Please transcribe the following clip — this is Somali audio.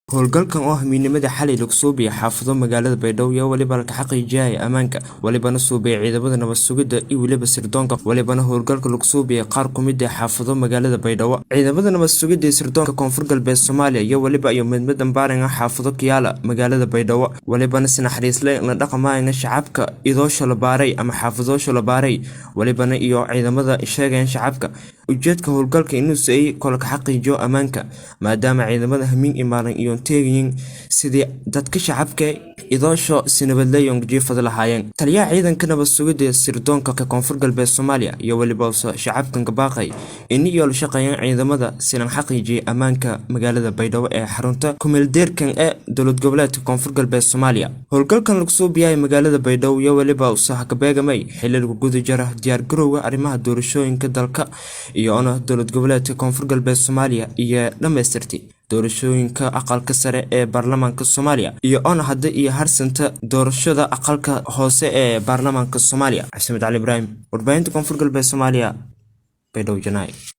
Howlgalkan oo ah midnimada xalay lagu suubiyay xaafado magaalada Baydhabo iyo waliba la xaqiijiyay ammaanka, walibana suubiyay ciidamada nabad sugidda iyo waliba sirdoonka. Walibana howlgalka lagu suubiyay qaar ku mid ah xaafado magaalada Baydhabo. Ciidamada nabad sugidda iyo sirdoonka Koonfur Galbeed Soomaaliya iyo waliba iyo midmid ambaaran xaafado Kiyaala magaalada Baydhabo, walibana si naxariis leh la dhaqmayna shacabka idoosha la baaray ama xaafadoosha la baaray. Walibana iyo ciidamada sheegayaan shacabka ujeedka howlgalka inuu ay kala xaqiijiyo ammaanka, maadaama ciidamada hamiin imaalan iyo teegayeen sidii dadka shacabka idoosho si nabadgelyo jiifada lahaayeen. Taliyaha ciidanka nabad sugidda sirdoonka Koonfur Galbeed Soomaaliya iyo waliba shacabkan ka baaqay in iyo la shaqeeyaan ciidamada si la xaqiijiyo ammaanka magaalada Baydhabo ee xarunta kumeeldeerkan ee dowlad goboleedka Koonfur Galbeed Soomaaliya. Howlgalkan lagu soo biyay magaalada Baydhabo iyo waliba sax ka beegamay xilli lagu guda jira diyaar garowga arrimaha doorashooyinka dalka iyo ona dowlad goboleedka Koonfur Galbeed Soomaaliya iyo dhamaystirtay doorashooyinka aqalka sare ee baarlamaanka Soomaaliya iyo ona hadda iyo harsanta doorashada aqalka hoose ee baarlamaanka Soomaaliya. Cabdisamed Cali Ibraahim, warbaahinta Koonfur Galbeed Soomaaliya, Baydhabo Janaay.